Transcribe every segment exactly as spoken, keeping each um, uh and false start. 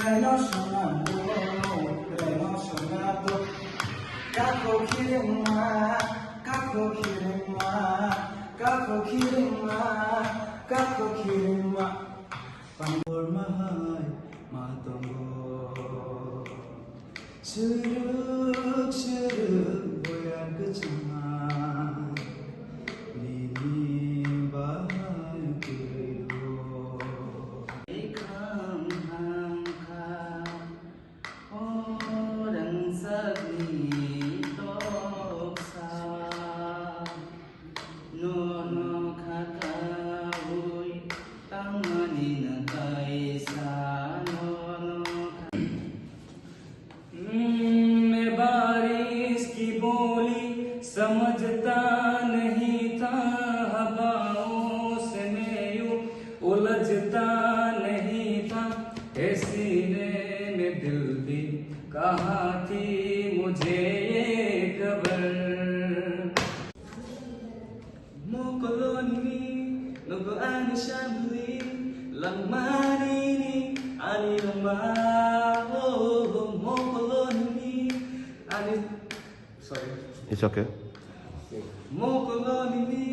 Reno swnamdo, reno swnamdo. Kakho khiringma, kakho khiringma, kakho khiringma, kakho khiringma. Pangor mahai ma tongo. Suruk suruk boyar kwchangma nini bahai kwrwiro. Ekham hangkha o rangchakni toksa. Nono khataui tangmani na kaisa nono kha-, Mm, मैं बारिश की बोली समझता नहीं था, हवाओं से मैं यूं उलझता नहीं था। ए सीने में दिल भी कहाँ थी मुझे ये खबर। Mokoloni ni nogo ani sambili langmani ni ani langma. Oh, mokoloni ni ani, sorry. It's okay. Mokoloni ni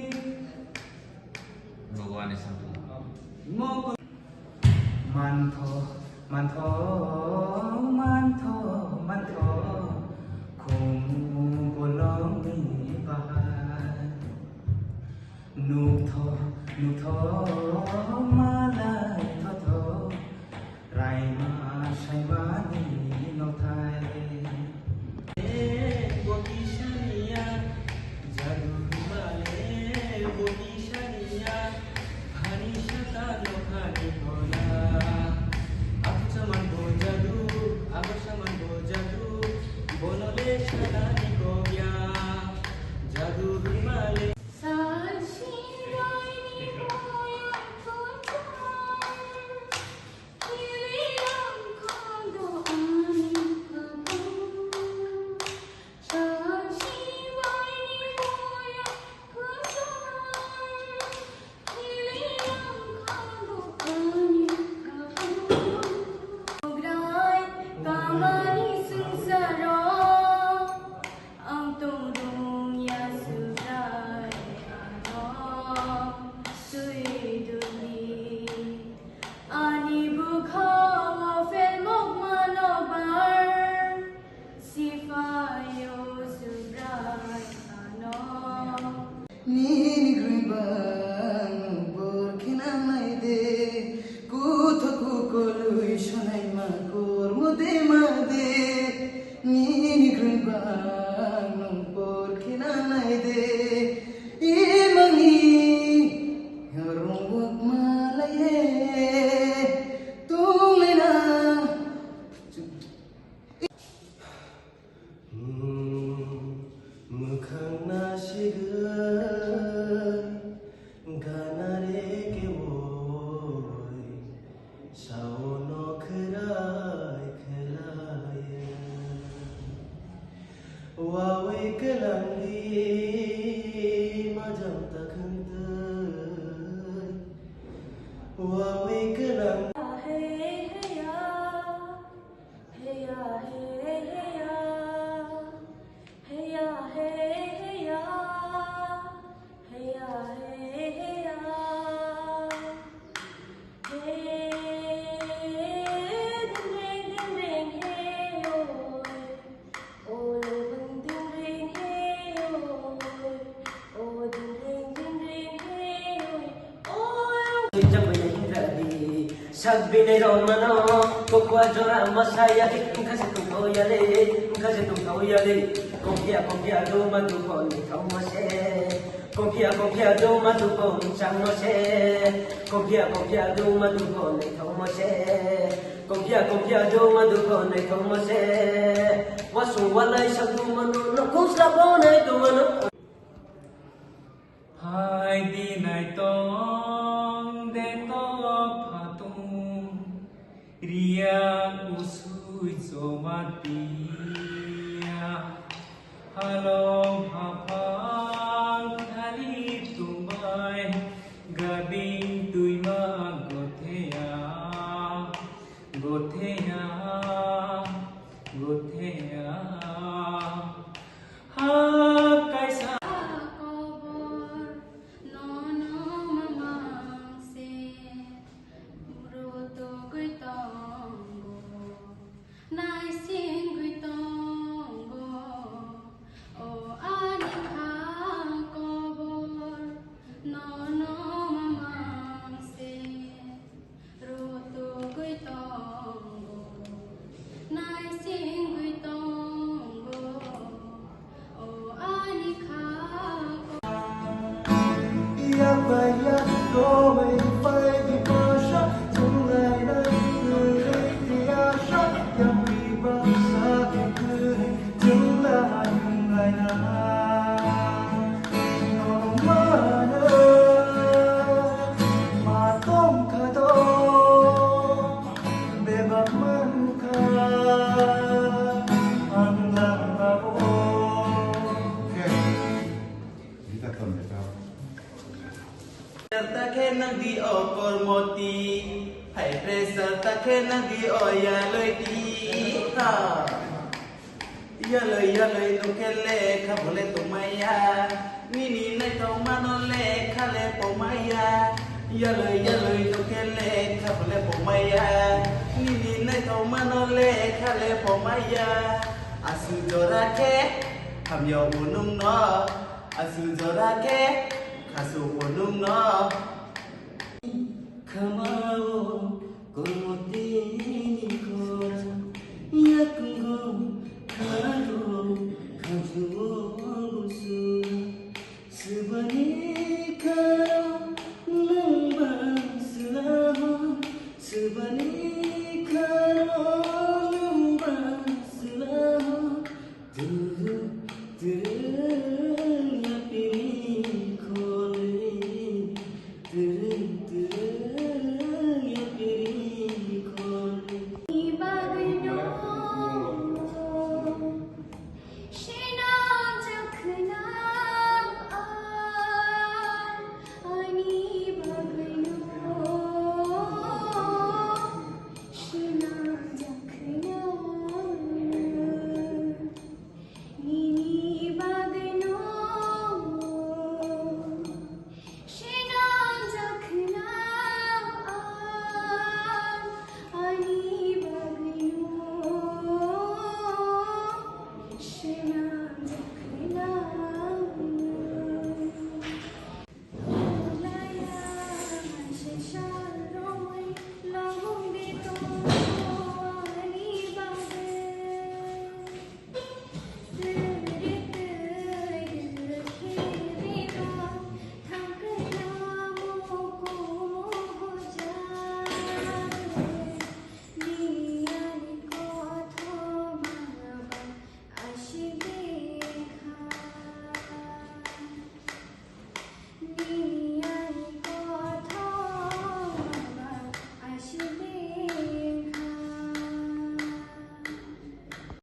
nogo ani sambili. Moko Mantho, mantho, mantho, mantho, khum bolongni bahai. Nuktho, nuktho, malai thotho, raima saimani nothai. Bo kisaniya, jadu himale, bo kisaniya, hani sata nokhani kola. Aku saman bo jadu, aku saman bo jadu, bono le sanani kogya, jadu himale. Kamani swngcharo ang tongrung ya Subrai ano twi duni. Ani bwkhao phelmok mano bar, siphaio Subrai ano. Nini grwng bang bor khena nai de, kuthok kukolwi sonai ma kor mode ma de. Nini grwng bang bor khena nai de, imani rungwak malai e, tunglena. Mwkhang nasigwi gana re kewoi, saono khwrai khwlaiya. Wawi kwlangdi majang takhwng twi, wawi kwlang. Hey, hey, ya. Heya, hey, heya. Heya, hey, heya. Heya, hey, heya. Hey, ding, ding, ding, ding, hey, oh. Oh, ding, ding, ding, hey, oh. Oh, ding, ding, ding, ding, hey, oh. Sak bini romano, kokwa jora masaya, wngkha se tongthao yale, wngkha se tongthao yale. Kongpia, kongpia, duma duko ni thangma se. Kongpia, kongpia, duma duko ni changma se. Kongpia, kongpia, duma duko ni thangma se. Kongpia, kongpia, duma duko ni thangma se. Wasung walai sak dumano, no kusla bonai dumano. Hai di naitong de to phatung, riya usui jomatia. Halong haphang thali tungbai, gading tuima gothea. Gotheya, gotheya, ha kaisa. Kobor nono mamang se rutugwi tongo, naisingwi tongo. O ani kha kobor nono mamang se rutugwi tongo, naisingwi tongo, o ani kha. Yak bai yak do bai bai di pasha, chunglai nai nai di asha, yak di bangsa di kuri, chunglai nai nai na. Nono mano, ma tong kha do, bebak man kha, ang lang abo. Okay. Gita ton de ta. Pressure ta khe nang di o kormoti, high pressure ta khe nang di o yaloi di ha. Yaloi yaloi nokhe lekha bole tongmaya, nini naithok mano lekha le pongmaya. Yaloi yaloi nokhe lekha bole pongmaya, nini naithok mano lekha le pongmaya. Aswk jora khe hamya o nwng no, aswk jora khe khasu o nwng no. Khama o kormoti ni kho.